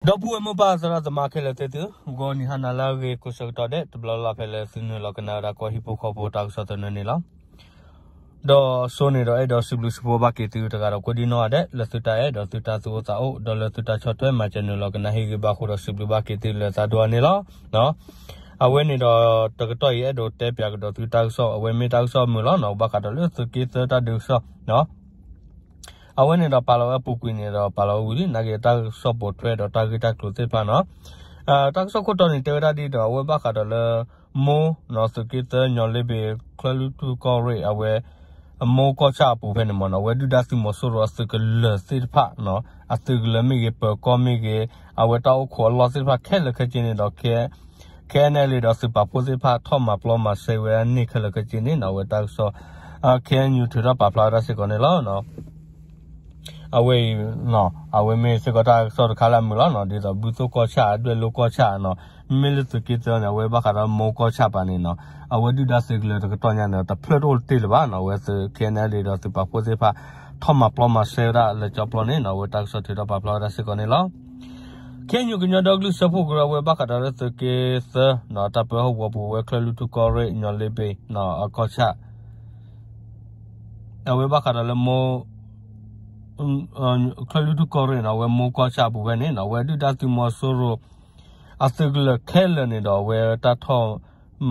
ဒီပုၢ်ဝဲၢ်မိၢ်ပၢ်သရၣ်သမါခဲလၢာ်သ့ၣ်သု, ဂီၤနံၤဟါနၤလၢအဂ့ၤ ကိးဆၢကတီၢ်ဒဲး တဘျီလၢ်လၢ်ဖဲလၢသုနုာ်လီၤကနၣ်ဝဲဒၣ်ကီၢ်ဟံၣ်ဖိဃီဖိတၢ်ကစီၣ်သနၢၣ်န့ၣ်လီၤ. ဒီးစိန့ၣ်ဒီးအဲၣ်ဒိးစံးဘျုးစံးဖှိၣ်ဘၣ်က့ၤသုတဂၤဒီးကိးဒံနီၢ်ဂၤဒဲး လၢသုတၢ်အဲၣ်ဒီးသုတၢ်သူၣ်အိၣ်သးအိၣ် ဒီးလၢသုတၢ်ဆီၣ်ထွဲမၤစၢၤနုာ်လီၤကနၣ်ဟ့ၣ်ဂံၢ်ဘါအဃိဒီးစံးဘျုးဘၣ်က့ၤသုလၢသးဒိၣ်အါန့ၣ်လီၤ. အဝဲန့ၣ်ဒီး တကတီၢ်အံၤအဲၣ်ဒိးတဲပၠးကဒီးသုတၢ်ကစီၣ် အဝဲမ့ၢ်တၢ်ကစီၣ်မုာ်လီၤနီၤ ဘၣ်ဃးဒီးလၢသုးက့သၢတၢ်ဒုးကစီၣ် အဝဲန့ၣ်ဒီးပာ်လီၤဝဲအပူၤကွံာ်န့ၣ်ဒီးပာ်လီၤဝဲဝံၤလံ နာ်က့တၢ်ကစီၣ်ပိာ်ထွဲဒီးတၢ်ဂ့ၢ်တၢ်ကျိၤသ့ၣ်တဖၣ်နီၤ. တၢ်ကစီၣ်ခိၣ်တီန့ၣ် တဲဝဲဒၣ်ဒ်ဒီး အဝဲဘၣ်ဃးဒီးလၢ မိၢ်နီၤ သုးက့သၢညီလ့ဘ့ၣ် ချၢၣ်လွံၢ်ထူၣ်ကီၢ်ရ့ၣ် အဝဲ မိၢ်ကီၢ်ဆၣ်အပူၤဖဲန့ၣ်မ့ၢ်နီၤ အဝဲဒုၣ်ဒါသုးမီၤစိရိၤအသုးကလၢၤသ့ၣ်တဖၣ်နီၤ အသုးကလၢၤမ့ၢ်ဂ့ၤ ပၢၤကီၢ်မ့ၢ်ဂ့ၤ အဝဲတၢ်အိၣ်ခိးအလီၢ်သ့ၣ်တဖၣ်ခဲလၢာ်ခဲဆ့န့ၣ်ဒီး ခဲ ခဲအံၤန့ၣ်လံဒီးသုးပာ်ဖှိၣ်သ့ၣ်တဖၣ် ထီၣ်မၤပျီမၤရှဲဝဲအန့ၣ်ခဲလၢာ်ခဲဆ့န့ၣ်နီၤ အဝဲတၢ်ကစီၣ် ခဲအံၤ ထုးထီၣ်ပာ်ဖျါဝဲဒၣ်စ့ၢ်ကီးန့ၣ်လီၤ. အဝဲအံၤ အဝဲမ့ၢ်စ့ၢ်ကီးတၢ်ကစီၣ်တခါလၢအမုာ်လီၤနီၤ ဒ်သိးဘုသိၣ်ကီၢ်ဆၣ် ဒွဲၣ်လိကီၢ်ဆၣ်နီၤ မ့မ့ၢ်လၢသုးက့သၢန့ၣ် အဝဲဘၣ်ဃးဒီးမိၢ်ကီၢ်ဆၣ်ပာ်န့ၣ်နီၤ အဝဲဒုၣ်ဒါသုးကလၢၤတကတီၢ်ညါန့ၣ် တဖျၢၣ်တအိၣ်တ့ၢ်လၢၤဘၣ်နီၤ အဝဲသုး ခဲအံၤန့ၣ်လံဒီး သုးပာ်ဖှိၣ်သ့ၣ်တဖၣ် ထီၣ်မၤပျီမၤရှဲဝဲဒၣ်လၢကၠီပျီန့ၣ်နီၤ အဝဲတၢ်ကစီၣ်ထုးထီၣ်ပာ်ဖျါဝဲဒၣ်စ့ၢ်ကီးန့ၣ်လီၤ. ခဲအံၤ ကညီဒီကလုာ်စၢဖှိၣ်ကရၢ အဝဲဘၣ်ဃးဒီးလၢသုးက့သၢနီၤ တၢ်ပၢဟီၣ်ကဝီၤပူၤ အဝဲချၢၣ်လွံၢ်ထူၣ်ကီၢ်ရ့ၣ် ညီလ့ဘ့ၣ်နီၤ အကီၢ်ဆၣ် အဝဲဘၣ်ဃးဒီးလၢမိၢ် ချၢၣ်လွံၢ်ထူၣ်ကီၢ်ရ့ၣ်နီၤ အဝဲမိၢ်ကီၢ်ဆၣ်အပူၤဖဲန့ၣ်နီၤ အဝဲဒုၣ်ဒါသုးမီၤစိရိၤ အသုးကလၢၤခဲလၢာ်န့ၣ်ဒီး အဝဲတၢ်ထီၣ်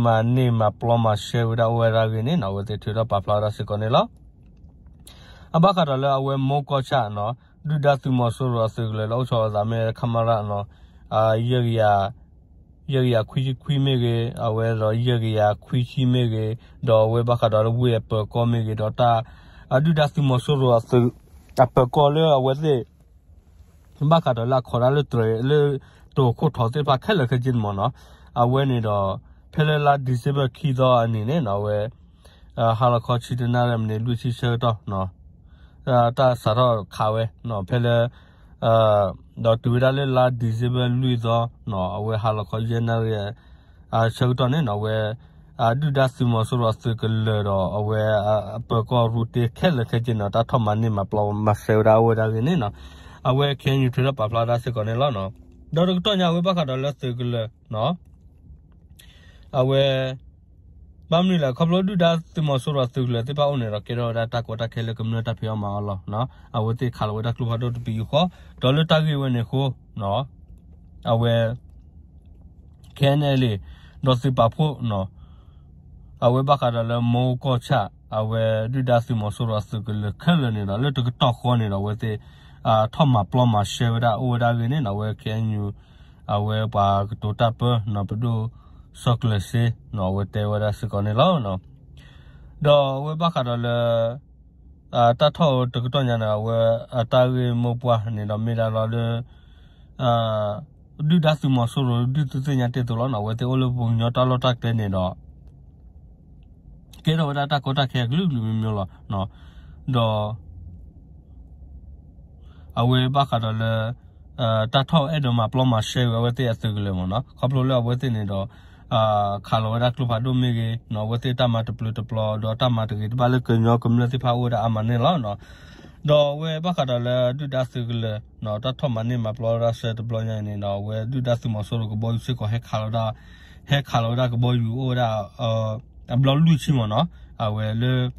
မၤန့ၢ်မၤပျီမၤရှဲဝဲဒၣ်အိၣ်ဝဲဒၣ်အဂ့ၢ်န့ၣ်နီၤ အဝဲသ့ၣ်ထုးထီၣ်ပာ်ဖျါဝဲဒၣ်စ့ၢ်ကီးန့ၣ်လီၤ. အဘၣ်ဃးဒီးလၢအဝဲမိၢ်ကီၢ်ဆၣ်နီၤ ဒုၣ်ဒါသုးမီၤစိရိၤအသုးကလၢၤလၢအိၣ်ဆီလီၤအသးမ့ၢ် ခမရ နီၤ ယဲၢ်ကယၤခွံဆံခွံမ့ၢ်ဂ့ၤ အဝဲဒီးယဲၢ်ကယၤခွံဆံမ့ၢ်ဂ့ၤ ဒီးအဝဲဘၣ်ဃးဒီးလၢဝ့ၢ်အပၢၤကီၢ်မ့ၢ်ဂ့ၤ ဒီးတၢ် ဒုၣ်ဒါသုးမီၤစိရိၤအသုး အပၢၤကီၢ်လၢအဝဲသ့ၣ် ဘၣ်ဃးဒီးလၢအခီၣ်ဒၣ်လၢတြဲၤလၢ တိၤခိၣ်ထီၣ်သ့ၣ်တဖၣ်ခဲလၢာ်ခဲဆ့န့ၣ်မ့ၢ်နီၤ အဝဲန့ၣ်ဒီး ဖဲလၢလါ December ခံသီအနံၤန့ၣ်နီၤ အဝဲ ဟါလီၤခီဆံတနၣ်ရံၣ်မံးနံးလွံၢ်ဆံဆၢကတီၢ်နီၤ တၢ်စးထီၣ်ခးဝဲနီၤ ဖဲလၢ ဒီးတုၤဝဲဒၣ်လၢလါ December လွံၢ်သီနီၤ အဝဲဟါလီၤခီယဲၢ်နၣ်ရံၣ် ဆၢကတီၢ်န့ၣ်နီၤ အဝဲ ဒုၣ်ဒါသုးမီၤစိရိၤအသုးကလၢၤဒီး အဝဲ အပၢၤကီၢ်ရူတ့ခဲလၢာ်ခဲဆ့န့ၣ် တၢ်ထီၣ်မၤန့ၢ်မၤပျီမၤရှဲဝဲဒၣ်အိၣ်ဝဲဒၣ်အဂ့ၢ်န့ၣ်နီၤ အဝဲ ခဲအံၤ ထုးထီၣ်ပာ်ဖျါဝဲဒၣ်စ့ၢ်ကီးန့ၣ်လီၤ. ဒီးတကတီၢ်ညါအဝဲဘၣ်ဃးဒီးလၢသုးကလၢၤနီၤ အဝဲ ဘၣ်မနုၤလဲၣ် ခီဖျိဒုၣ်ဒါသုးမီၤစိရိၤအသုးကလၢၤသ့ၣ်တဖၣ်အိၣ်န့ၣ်ဒီး ကဲထီၣ်ဝဲဒၣ်တၢ်ကီတၢ်ခဲလၢကမျၢၢ်တၢ်ဖံးအီၣ်မၤအီၣ်လီၤ. အဝဲသ့ၣ်ခးလီၤဝဲဒၣ်ကျိဖးဒိၣ်တပံၤဃီ ဒီးလၢတၢ်ဂ့ၢ်ဝဲန့ၣ်အဃိ အဝဲ ခဲအံၤန့ၣ်လံ ဒီးသုးပာ်ဖှိၣ်နီၤ အဝဲဘၣ်ဃးဒီးလၢမိၢ်ကီၢ်ဆၣ် အဝဲဒုၣ်ဒါသုးမီၤစိရိၤအသုးကလၢၤခဲလၢာ်န့ၣ်ဒီး လၢတကတီၢ်ဃီန့ၣ်ဒီး အဝဲသ့ၣ် ထီၣ်မၤပျီမၤရှဲဝဲဒၣ်အိၣ်ဝဲဒၣ်အဂ့ၢ်န့ၣ်နီၤ အဝဲ ခဲအံၤ အဝဲပှၤကတိၤတၢ်ပၢနီၤ ပဒိၣ်စီၤကျၢၤစ့နီၤ အဝဲတဲဝဲဒၣ်စ့ၢ်ကီးန့ၣ်လီၤ. ဒီးအဝဲဘၣ်ဃးဒီးလၢ တၢ်ထီၣ်တကတီၢ်ညါန့ၣ် အဝဲအတၢ်ဂ့ၢ်မိၢ်ပှၢ်န့ၣ်ဒီးမ့ၢ်ဒၣ်လီၤလၢ ဒုၣ်ဒါသုးမီၤစိရိၤ ဒုးသုသ့ၣ်ညါတ့ၢ်သိးလီၤနီၤ အဝဲသ့ၣ်အိၣ်လၢပှၤကညီတၢ်လီၢ်တၢ်ကျဲန့ၣ်ဒီး ကဲထီၣ်ဝဲဒၣ်တၢ်ကီတၢ်ခဲအကလုာ်ကလုာ်မံၤမံၤလီၤ. ဒီး အဝဲဘၣ်ဃးဒီးလၢ တၢ်ထီၣ်အဲၣ်ဒိးမၤပျီမၤရှဲဝဲအဝဲသ့ၣ်အသုးကလၢၤမ့ၢ်နီၤ ခီဖျိလၢအဝဲသ့ၣ်န့ၣ်ဒီး ခးလီၤဝဲဒၣ်ကျိဖးဒိၣ်မ့ၢ်ဂ့ၤနီၤ အဝဲသ့ၣ်တၢ်မၤတပျုာ်တပျီၤ ဒီးတၢ်မၤတဂ့ၤတဘၣ်လၢကညီကမျၢၢ်သ့ၣ်တဖၣ်အိၣ်ဝဲဒၣ်အါမးန့ၣ်လီၤ. ဒီးအဝဲဘၣ်ဃးဒီးလၢဒုၣ်ဒါသုးကလၢၤနီၤ တၢ်ထီၣ်မၤန့ၢ်မၤပျီဝဲဒၣ်စဲတဘျီညါအံၤန့ၣ်ဒီး အဝဲဒုၣ်ဒါသုးမီၤစိရိၤကဘီယူၤစ့ၢ်ကီး ဟဲခးလီၤဝဲဒၣ် ဟဲခးလီၤဝဲဒၣ်ကဘီယူၤအိၣ်ဝဲဒၣ် အဘျီလွံၢ်ဆံမ့ၢ်နီၤ အဝဲလၢ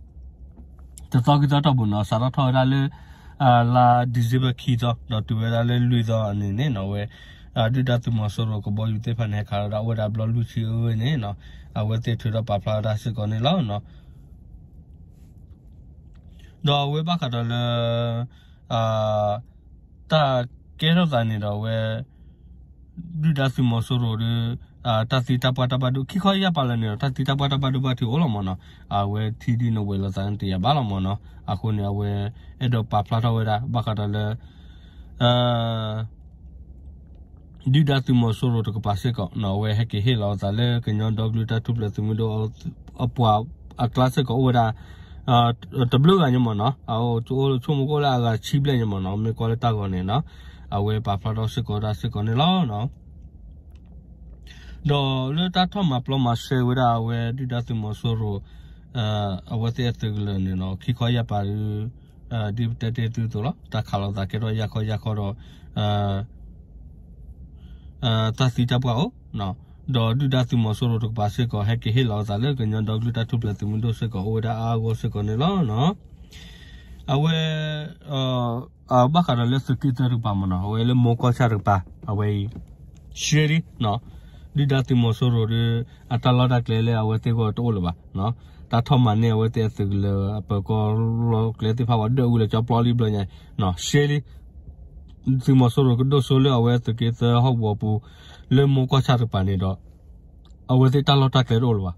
တသီခံသီတီၢ်ပူၤနီၤ စးထီၣ်ထီၣ်ဝဲဒၣ်လၢ လါ December ခံသီ ဒီးတုၤဝဲဒၣ်လၢလွံၢ်သီအနံၤန့ၣ်နီၤ အဝဲ ဒုၣ်ဒါသုးမီၤစိရိၤကဘီယူၤသ့ၣ်တဖၣ်န့ၣ် ဟဲခးလီၤဝဲဒၣ်အဘျီလွံၢ်ဆံအဂ့ၢ်န့ၣ်နီၤ အဝဲသ့ၣ်ထုးထီၣ်ပာ်ဖျါဝဲဒၣ်စ့ၢ်ကီးန့ၣ်လီၤ. ဒီးအဝဲဘၣ်ဃးဒီးလၢ တၢ်ကဲထီၣ်သးန့ၣ်ဒီးအဝဲ ဒုၣ်ဒါသုးမီၤစိရိၤဒီး တၢ်သံတၢ်ပှၢ်တၢ်ဘၣ်ဒိ ခံခီယၢ်ပၤလၢာ်န့ၣ်ဒီး တၢ်သံတၢ်ပှၢ်တၢ်ဘၣ်ဒိဘၣ်ထံးအိၣ်လီၤမ့ၢ်နီၤ အဝဲထံဒ်န့ၣ်ဝဲၤလီၤသးန့ၣ်တယာ်ဘၣ်လီၤမ့ၢ်နီၤ အဃိန့ၣ် အဝဲအဲၣ်ဒိးပာ်ဖျါထီၣ်ဝဲဒၣ် ဘၣ်ဃးဒီးလၢ ဒုၣ်ဒါသုးမီၤစိရိၤတကပၤစ့ၢ်ကီးနီၤ အဝဲဟဲက့ၤဟ့ၣ်လီၤအသးလၢကညီဒီကလုာ်တၢ်ထူၣ်ဖျဲးသုးမုၢ်ဒိၣ်အပှၤအကျါစ့ၢ်ကီးအိၣ်ဝဲဒၣ် တဘျုးဂၤညါမ့ၢ်နီၤ အအိၣ်ဆိကမိၣ်ကအိၣ်လၢအဂၤဆံဘျဲၣ်ညါမ့ၢ်နီၤ မ့ၢ်ကွၢ်လၢတၢ်ဂီၤန့ၣ်နီၤ အဝဲပာ်ဖျါထီၣ်စ့ၢ်ကီးဒၣ်စ့ၢ်ကီးန့ၣ်လီၤ. ဒီးလၢတၢ်ထီၣ်မၤပျီမၤရှဲဝဲဒၣ်အဝဲဒုၣ်ဒါသုးမီၤစိရိၤ အဝဲသ့ၣ်အသုးကလၢၤန့ၣ်နီၤ ခံခီယၢ်ပၤဒီး ဒ်ပတဲတ့ၢ်သုသိးလီၤ တၢ်ခးလိာ်သးကဲထီၣ်ယၢ်ခီယၢ်ခီဒီး တၢ်သံတၢ်ပှၢ်အိၣ်, ဒီးဒုၣ်ဒါသုးမီၤစိရိၤတကပၤစ့ၢ်ကီး ဟဲက့ၤဟ့ၣ်လီၤအသးလၢကညီဒီကလုာ်တၢ်ထူၣ်ဖျဲးသုးမုၢ်ဒိၣ်စ့ၢ်ကီး အိၣ်ဝဲဒၣ်အါအါဂီၢ်ဂီၢ်စ့ၢ်ကီးန့ၣ်လီၤ. အဝဲ ဘၣ်ဃးဒီးလၢသုးက့သၢတကပၤမ့ၢ်နီၤ အဝဲလၢမိၢ်ကီၢ်ဆၣ်တကပၤ အဝဲအံၤ ရှဲလံ ဒုၣ်ဒါသုးမီၤစိရိၤဒီး အတၢ်လီၢ်တၢ်ကျဲလၢအဝဲသ့ၣ်ဂီၢ်တအိၣ်လၢၤဘၣ်, တၢ်ထီၣ်မၤန့ၢ်အဝဲသ့ၣ်အသုးကလၢၤအပၢၤကီၢ်လီၢ်ကျဲသ့ၣ်တဖၣ်ဝဲဒၢးဝံၤလၢကၠီပျီလံဘျီညါ, ရှဲလံ သုးမီၤစိရိၤကဒိၣ်စိလၢအဝဲသုးက့သၢဟီၣ်ကဝီၤပူၤ လၢမိၢ်ကီၢ်ဆၣ်တကပၤန့ၣ်ဒီး အဝဲသ့ၣ်တၢ်လီၢ်တၢ်ကျဲတအိၣ်လၢၤဘၣ်.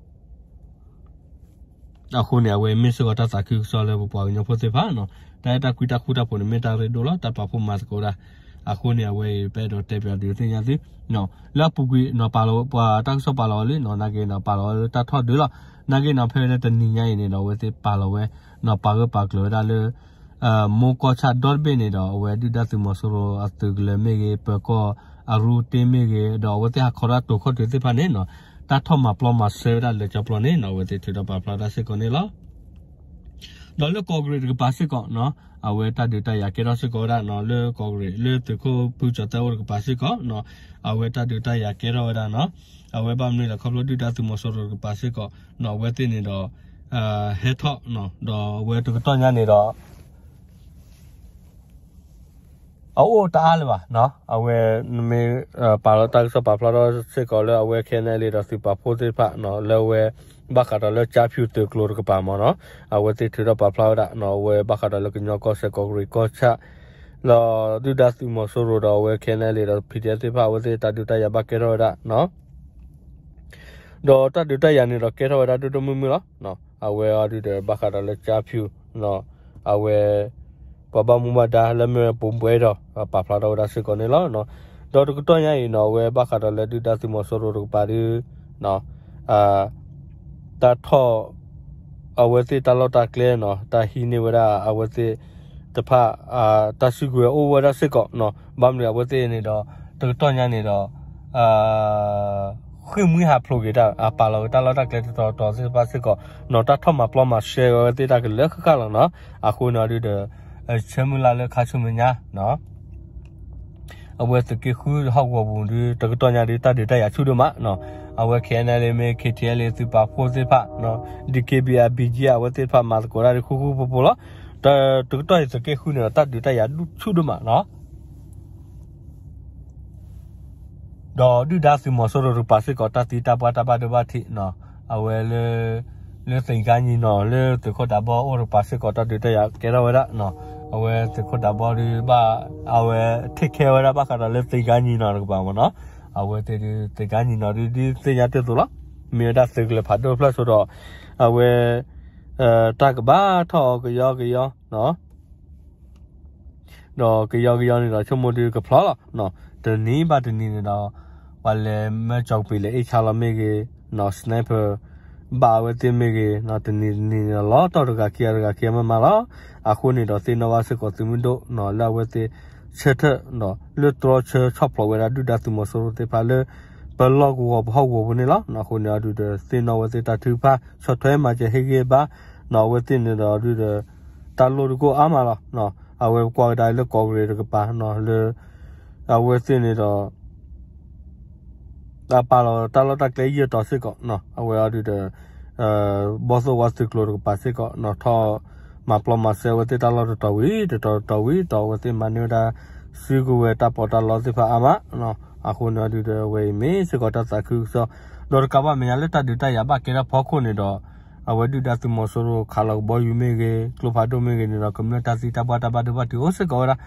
အဃိန့ၣ် အဝဲမ့ၢ်စ့ၢ်ကီးတၢ်သးခုကစီၣ်လၢပပှၤကညီဖိသ့ၣ်တဖၣ်နီၤ, တၢ်အဲၣ်တၢ်ကွံတၢ်ဃူတၢ်ဖိးန့ၣ် မ့ၢ်တၢ်ရ့ဒိၣ်လီၤ တၢ်ပာ်ဖှိၣ်မၤသကိးဒၣ်. အဃိန့ၣ် အဝဲအံၤ ပအဲၣ်ဒိးတဲပၠးဒုးသ့ၣ်ညါသု လၢအပူၤကွံာ်နီၤ ပာ်လီၤပှၤတၢ်ကစီၣ်ပာ်လီၤဝဲလံနီၤ နာ်က့နီၤ ပာ်လီၤဝဲလၢတၢ်ထီၣ်ဒုးလီၤ. နာ်က့နီၤ ဖဲလၢတနံၤညါအံၤန့ၣ်ဒီး အဝဲသ့ၣ်ပာ်လီၤဝဲနီၤ ပာ်ဂၢၢ်ပာ်ကျၢၤဝဲဒၣ်လၢ မိၢ်ကီၢ်ဆၣ်ဒီတဘ့ၣ်န့ၣ်ဒီး အဝဲဒုၣ်ဒါသုးမီၤစိရိၤအသုးကလၢၤမ့ၢ်ဂ့ၤ ပၢၤကီၢ်အရူတ့မ့ၢ်ဂ့ၤ ဒီးအဝဲသ့ၣ်ဟးခီတၢ်တိာ်ခီၣ်တုၤသ့ၣ်တဖၣ်န့ၣ်နီၤ တၢ်ထီၣ်မၤပျီမၤစဲဝဲဒၣ်လၢကၠီပျီန့ၣ်နီၤ အဝဲသ့ၣ်ထုးထီၣ်ပာ်ဖျါဝဲဒၣ်စ့ၢ်ကီးန့ၣ်လီၤ. ဒီးလၢကီၢ်ကရ့းတကပၤစ့ၢ်ကီးနီၤ အဝဲတၢ်ဒုးတၢ်ယၤကဲထီၣ်စ့ၢ်ကီးဝဲဒၣ်နီၤ လၢကီၢ်ကရ့း လၢသုးခိၣ်ဖုကၠီၤသဲအိၣ်တကပၤစ့ၢ်ကီးနီၤ အဝဲတၢ်ဒုးတၢ်ယၤကဲထီၣ်ဝဲဒၣ်နီၤ အဝဲဘၣ်မနုၤလဲၣ်ခီဖျိဒုၣ်ဒါသုးမီၤစိရိၤတကပၤစ့ၢ်ကီးနီၤ အဝဲသ့ၣ်န့ၣ်ဒီး ဟဲထီၣ်နီၤ ဒီးအဝဲတကတီၢ်ညါန့ၣ်ဒီး အအိၣ်တအါလၢၤဘၣ်နီၤ အဝဲမ့ၢ် ပာ်လီၤတၢ်ကစီၣ်ပာ်ဖျါထီၣ်စ့ၢ်ကီးလၢအဝဲ ခဲနလံ ဒီးသုးပာ်ဖှိၣ်သ့ၣ်တဖၣ်နီၤ လၢအဝဲ ဘၣ်ဃးဒီးလၢကၠါဖၠူၤသုးကျိၤတကပၤမ့ၢ်နီၤ အဝဲသ့ၣ်ထုးထီၣ်ပာ်ဖျါဝဲဒၣ်နီၤ အဝဲဘၣ်ဃးဒီးလၢကညီကီၢ်စဲၣ်ကီၢ်ကရ့းကီၢ်ဆၣ် ဒီးဒုၣ်ဒါသုးမီၤစိရိၤဒီးအဝဲ ခဲနလံ ဒီး ပီၣ်ထံၣ်အဲၣ်သ့ၣ်တဖၣ် အဝဲသ့ၣ်တၢ်ဒုးတၢ်ယၤဘၣ်ကဲထီၣ်ဝဲဒၣ်နီၤ ဒီးတၢ်ဒုးတၢ်ယၤန့ၣ်ဒီးကဲထီၣ်ဝဲဒၣ်ဒိၣ်ဒိၣ်မုၢ်မုၢ်လီၤ. အဝဲအီၤဒုးဒီးဘၣ်ဃးဒီးလၢကၠါဖၠူၤ အဝဲ ပှၤဘၣ်မူဘၣ်ဒါလၢမ့ၢ်ဝဲပူၤဘှဲဒီး ပာ်ဖျါထီၣ်ဝဲဒၣ်စ့ၢ်ကီးန့ၣ်လီၤ. ဒီးတကတီၢ်ညါအံၤနီၤ အဝဲဘၣ်ဃးဒီးလၢဒုၣ်ဒါသုးမီၤစိရိၤတကပၤဒီး တၢ်ထီၣ် အဝဲသ့ၣ်တၢ်လီၢ်တၢ်ကျဲနီၤ တၢ်ဟံးန့ၢ်ဝဲဒၣ်အဝဲသ့ၣ်တဖၣ် တၢ်စုကဝဲၤအိၣ်ဝဲဒၣ်စ့ၢ်ကီးနီၤ ဘၣ်မနုၤအဝဲသ့ၣ်န့ၣ်ဒီး တကတီၢ်ညါန့ၣ်ဒီး ဃ့ၢ်မှံဟးဖျိးက့ၤတၢ် အပာ်လီၤက့ၤတၢ်လီၢ်တၢ်ကျဲတတီၤတီၤသ့ၣ်တဖၣ်စ့ၢ်ကီးနီၤ တၢ်ထီၣ်မၤပျီမၤစဲဝဲသ့ၣ်တၢ်ကလၢာ်ဃၣ်ဃၣ်လီၤနီၤ. အဃိန့ၣ်အီၤဒုးဒီး ဆၢမုၢ်လၢ်လၢခါဆူမဲာ်ညါ အဝဲသုးက့ဃုဟီၣ်ကဝီၤပူၤဒုး တကတီၢ်ညါဒုး တၢ်ဒုးတၢ်ယၤဆူၣ်ဒိၣ်မးနီၤ. အဝဲ ခဲနလံ မ့ၢ် ခ့ၣ်ထံၣ်အဲၣ်လ့ သုးပာ်ဖှိၣ်သ့ၣ်တဖၣ် ဒံၣ်က့ဘံၣ် အဘံၣ်ကၠံ အဝဲသ့ၣ်တဖၣ်မၤသကိးတၢ်ဒုးဃူဃူဖိးဖိးလီၤ. တကတီၢ်အံၤသုးက့ဃုန့ၣ်ဒီး တၢ်ဒုးတၢ်ယၤဆူၣ်ဒိၣ်မးနီၤ. ဒီးဒုၣ်ဒါသုးမီၤစိရိၤတကပၤစ့ၢ်ကီး တၢ်သံတၢ်ပှၢ်တၢ်ဘၣ်ဒိဘၣ်ထံးနီၤ အဝဲလၢ လၢသ့ၣ်ကါညီနီၤ လၢသုးခိၣ်ဒးဘီအိၣ်တကပၤစ့ၢ်ကီး တၢ်ဒုးတၢ်ယၤကဲထီၣ်ဝဲဒၣ်နီၤ. အဝဲသုးခိၣ်ဒးဘီဒုးဘၣ် အဝဲ take care ဝဲဒၣ်ဘၣ်ဃးဒီးလၢသ့ၣ်ကါညီနီၤတကပၤမ့ၢ်နီၤ. အဝဲသ့ၣ်ဒုးသ့ၣ်ကါညီနီၤဒုး ဒ်သ့ၣ်ညါတ့ၢ်သိးလီၤ. မ့ၢ်ဝဲဒၣ်သုးကလၢၤဖးဒိၣ်ဖျၢၣ်စိဒီး အဝဲ တၢ်ကဘၣ်ထီၣ်အီၤကယီကယီနီၤ ဒီးကယီကယီန့ၣ်ဒီး ဆိကမိၣ်ဒုးကဖျီလီၤ. တနံၤဘၣ်တနံၤန့ၣ်ဒီး ပှၤလဲၤမၢကၠီၤကပံာ်လဲၤအ့ၣ်ဆါလီၤမ့ၢ်ဂ့ၤ, sniper ဘၣ်အဝဲသ့ၣ်မ့ၢ်ဂ့ၤ, တနံၤတနံၤန့ၣ်ဒီး လီၤတီၢ်တဂၤခံဂၤတဂၤခံဂၤမ့ၢ်မးလီၤ. အဃိန့ၣ်ဒီး သ့ၣ်နီၣ်ဘၣ်စ့ၢ်ကီးသုးမုၢ်ဒိၣ် လၢအဝဲသ့ၣ်ဆၢထၢၣ်ဒီး လၢတြီဆၢဆီၣ်ဖျိးဝဲဒၣ်ဒုၣ်ဒါသုးမီၤစိရိၤသ့ၣ်တဖၣ်လၢ ပလီၢ်ကဝီၤပဟီၣ်ကဝီၤပူၤန့ၣ်လီၤ. အဃိန့ၣ်အီၤဒုးဒီး သ့ၣ်နီၣ်ဝဲသ့ၣ်တၢ်ထုကဖၣ် ဆီၣ်ထွဲမၤစၢၤဟ့ၣ်ဂံၢ်ဘါ အဝဲသ့ၣ်န့ၣ်ဒီးဒုးဒီး တၢ်လိၣ်ဒုးကအိၣ်အါမးလီၤ. အဝဲပကွၢ်ကဒါလၢကီၢ်ကရ့းတကပၤ လၢ အဝဲသ့ၣ်န့ၣ်ဒီး အပာ်လီၤတၢ်လီၢ်တၢ်ကျဲယဲၢ်တီၤစ့ၢ်ကီး, အဝဲအီၤဒုးဒီး ဘီၣ်သိၣ်ဝါသုးကျိၤတကပၤစ့ၢ်ကီး ထီၣ်မၤပျီမၤစဲဝဲသ့ၣ်တၢ်လီၢ်တတီၤဝံၤတတီၤတတီၤဝံၤတတီၤ အဝဲသ့ၣ်မၤန့ၢ်ဝဲဒၣ် စုကဝဲၤတၢ်ပီးတၢ်လီသ့ၣ်တဖၣ်အါမး, အဃိန့ၣ်အီၤဒုးဒီး အဝဲအံၤမ့ၢ်စ့ၢ်ကီးတၢ်သးခုကစီၣ်, ဒီးတကးဘၣ်မဲာ်ညါလၢတၢ်ဒုးတၢ်ယၤဘၣ်ကဲထီၣ်ဖီခိၣ်န့ၣ်ဒီး အဝဲဒုၣ်ဒါသုးမီၤစိရိၤခးလီၤကဘီယူၤမ့ၢ်ဂ့ၤ ကျိဖးဒိၣ်မ့ၢ်ဂ့ၤန့ၣ်ဒီး ကမျၢၢ်တၢ်သံတၢ်ပှၢ်တၢ်ဘၣ်ဒိဘၣ်ထံးအိၣ်စ့ၢ်ကီးဝဲဒၣ်,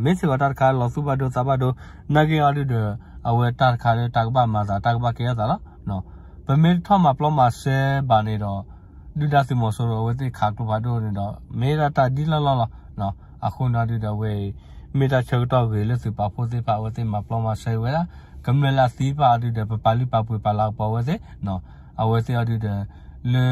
မ့ၢ်စ့ၢ်ကီးတၢ်တခါလီၤသူၣ်ဘၣ်ဒိသးဘၣ်ဒိ, နာ်က့အီၤဒုးဒီး အဝဲတၢ်တခါလၢတၢ်ကဘၣ်မၤသးတၢ်ကဘၣ်ကဲထီၣ်သးလီၤ. ပမ့ၢ်တထီၣ်မၤပျီမၤစဲဘၣ်န့ၣ်ဒီး ဒုၣ်ဒါသုးမီၤစိရိၤအဝဲသ့ၣ်ခးကျိဖးဒိၣ်န့ၣ်ဒီး မ့ၢ်ဒၣ်တၢ်ဒ်လီၢ်လီၢ်လီၤ. အဃိန့ၣ်အီၤဒုးဒီး အဝဲအံၤ မ့ၢ်တၢ်ဆၢကတီၢ်ဂ့ၤလၢသုးပာ်ဖှိၣ်သ့ၣ်တဖၣ် အဝဲသ့ၣ်မၤပျီမၤစဲဝဲဒၣ် ကမျၢၢ်လၢအသံတဖၣ်အီၤဒုးဒီး ပပာ်လုၢ်ပာ်ပှ့ၤပာ်လၤကပီၤအဝဲသ့ၣ်, အဝဲသ့ၣ်အီၤဒုးဒီး လၢ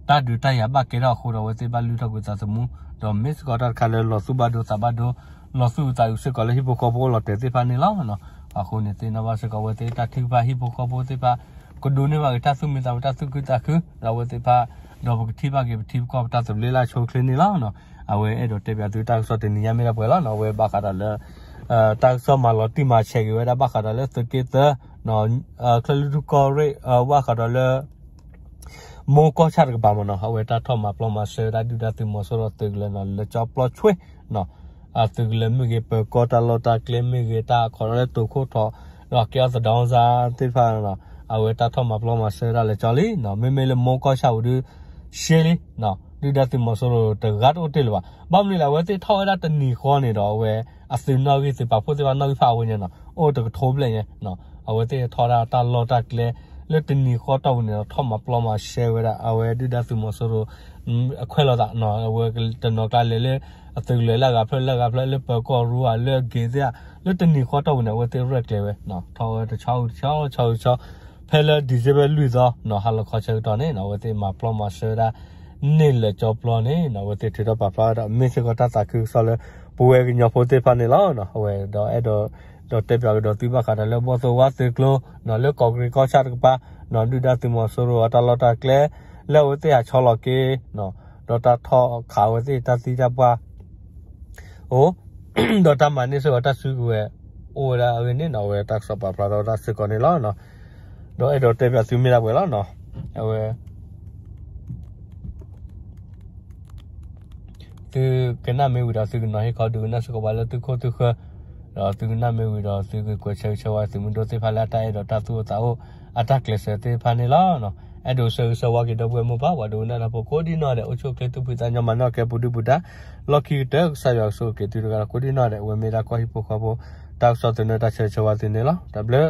တၢ်ဒုးတၢ်ယၤဘၣ်ကဲထီၣ်အဃိဒီး အဝဲသ့ၣ်ဘၣ်လုၢ်ထီၣ်ကွံာ်သးသမူ, ဒီးမ့ၢ်စ့ၢ်ကီးတၢ်တခါလၢလီၤသူၣ်ဘၣ်ဒိသးဘၣ်ဒိ, လီၤသူၣ်အုးသးအုးစ့ၢ်ကီးလၢဟံၣ်ဖိဃီဖိအိၣ်လီၤတဲာ်သ့ၣ်တဖၣ်န့ၣ်လီၤ. အဃိန့ၣ်သ့ၣ်နီၣ်ဘၣ်စ့ၢ်ကီးအဝဲသ့ၣ်တၢ်ထုကဖၣ်ဟံၣ်ဖိဃီဖိသ့ၣ်တဖၣ် ကဒိးန့ၢ်ဘၣ်က့ၤတၢ်သူၣ်မံသးမုာ်တၢ်သူၣ်ခုသးခု, ဒီးအဝဲသ့ၣ်တဖၣ် ဒီးပကထံၣ်ဘၣ်က့ၤပထံပကီၢ်ပတၢ်သဘျ့လၢအဆိအချ့န့ၣ်လီၤ. အဝဲအဲၣ်ဒိးတဲပၠးသုတၢ်ကစီၣ်တနံၤညါမ့ၢ်ဒၣ်ပှဲၤလီၤ. အဝဲဘၣ်ဃးဒီးလၢ တၢ်ကစီၣ်မၤလီၤတံၢ်မၤဆဲးက့ၤဝဲဒၣ်ဘၣ်ဃးဒီးလၢသုးက့သၢ ချၢၣ်လွံၢ်ထူၣ်ကီၢ်ရ့ၣ် ဘၣ်ဃးဒီးလၢ မိၢ်ကီၢ်ဆၣ်တကပၤမ့ၢ်နီၤ အဝဲတၢ်ထီၣ်မၤပျီမၤစၢၤဝဲဒၣ်ဒုၣ်ဒါသုးမီၤစိရိၤသုးကလၢၤနီၤ လၢကၠီပျီဆွ့ၣ် သုးကလၢၤမ့ၢ်ဂ့ၤ ပၢၤကီၢ်တၢ်လီၢ်တၢ်ကျဲမ့ၢ်ဂ့ၤ တၢ်အခီၣ်ထီၣ်လၢတိာ်ခိၣ်ထီၣ် ဒီးကဲအီၣ်သဒီစါသ့ၣ်တဖၣ်နီၤ အဝဲတၢ်ထီၣ်မၤပျီမၤစၢၤဝဲဒၣ်လၢကၠီလံနီၤ မ့မ့ၢ်လၢမိၢ်ကီၢ်ဆၣ်ပူၤဒုး ရှဲလံနီၤ ဒုၣ်ဒါသုးမီၤစိရိၤတဂၤတအိၣ်တ့ၢ်လၢၤဘၣ် ဘၣ်မနုၤလဲၣ် အဝဲသ့ၣ်ထီၣ်ဝဲဒၣ်တနံၤဃီန့ၣ်ဒီး အဝဲအသုးနီၣ်ဂံၢ်သုးပာ်ဖှိၣ်သ့ၣ်တဖၣ်နီၣ်ဂံၢ်ဖးအဝဲန့ၣ်နီၤ အိၣ်တကထိဘျဲၣ်ညါ အဝဲသ့ၣ်ထီၣ်ဒၣ်တၢ်လီၢ်တၢ်ကျဲ လၢတနံၤဃီတီၢ်ပူၤန့ၣ်ဒီး ထီၣ်မၤပျီမၤစၢၤဝဲဒၣ် အဝဲဒုၣ်ဒါသုးမီၤစိရိၤ အခွဲးလိာ်သးနီၤ အဝဲတနီၤကျါလဲၤလၢ အသုးကလၢၤလၢအဂၤဖျၢၣ်လၢအဂၤဖျၢၣ် လၢပၢၤကီၢ်ရူဧါ လၢအဂ့ၤသ့ၣ်ဧါ လၢတနံၤဃီတီၢ်ပူၤန့ၣ် အဝဲသ့ၣ်ရဲၣ်ကျဲၤဝဲ ထီၣ်ဝဲတဆီတဆီ တဆီတဆီ ဖဲလၢ December လွံၢ်သီနီၤ ဟါလီၤခီဆၢကတီၢ်န့ၣ်နီၤ အဝဲသ့ၣ်မၤပျီမၤစၢၤဝဲဒၣ် န့ၢ်လၢာ်ကၠီပျီန့ၣ်နီၤ အဝဲသ့ၣ်ထုးထီၣ်ပာ်ဖျါဝဲဒၣ် မ့ၢ်စ့ၢ်ကီးတၢ်သးခုကစီၣ်လၢ ပဝဲကညီဖိသ့ၣ်တဖၣ်န့ၣ်လီၤ. အဝဲဒီးအဲၣ်ဒိး ဒီးတဲပၠးကဒီးသုဘၣ်ဃးဒီးလၢဘီၣ်သိၣ်ဝါသုးကျိၤနီၤ လၢကီၢ်ကရံၣ်ကီၢ်ဆၣ်တကပၤနီၤ ဒုၣ်ဒါသုးမီၤစိရိၤအတၢ်လီၢ်တၢ်ကျဲ လၢအဝဲသ့ၣ်ဟးဆီလီၤက့ၤနီၤ ဒီးတၢ်ထီၣ်ခးအဝဲသ့ၣ်တၢ်သံတၢ်ပှၢ် အိၣ် ဒီးတၢ်မၤန့ၢ်စ့ၢ်ကီးတၢ်စုကဝဲၤ အိၣ်ဝဲဒၣ်အဂ့ၢ်န့ၣ်နီၤ အဝဲတၢ်ကစီၣ်ပာ်ဖျါထီၣ်ဝဲဒၣ်စ့ၢ်ကီးန့ၣ်လီၤ. ဒီးအဲၣ်ဒိးတဲပၠးသုမ့ၢ်ဒၣ်ပှဲၤလီၤနီၤ အဝဲ သုကနၣ်မ့ၢ်ဝံၤဒီး သုကနီၤဟ့ၣ်ခီဒုးကနၣ်စ့ၢ်ကီးပှၤလၢသုခိၣ်သုဃၢၤ ဒီးသုကနၣ်မ့ၢ်ဝံၤဒီး သုကကွဲးဆၢဂ့ၤဆၢဝါသုးမုၢ်ဒိၣ်သ့ၣ်တဖၣ်လၢအတၢ်အဲၣ်ဒိးတၢ်သူၣ်အိၣ်သးအိၣ် အတၢ်ကျဲးစၢးသ့ၣ်တဖၣ်န့ၣ်လီၤ. အဲၣ်ဒိးဆၢဂ့ၤဆၢဝါက့ၤဒီပုၢ်ဝဲၢ်မိၢ်ပၢ် ပှၤဒိကနၣ်တၢ်ဖိကိးဒံနီၢ်ဒဲး အိၣ်ဆူၣ်အိၣ်ချ့သူၣ်ဖှံသးညီ မၤနၢၤကဲပူၤဒုၣ်ပူၤဒါ လီၢ်ခံကတၢၢ် ကစၢ်ယွၤကဆိၣ်ဂ့ၤက့ၤသုတဂၤဒီးကိးဒံနီၢ်ဒဲး အဝဲမ့ၢ်ဒၣ်ကီၢ်ဟံၣ်ဖိဃီဖိ တၢ်ကစီၣ်သန့တၢ်ဆၢဂ့ၤဆၢဝါသုန့ၣ်လီၤ. တၢ်ဘျုး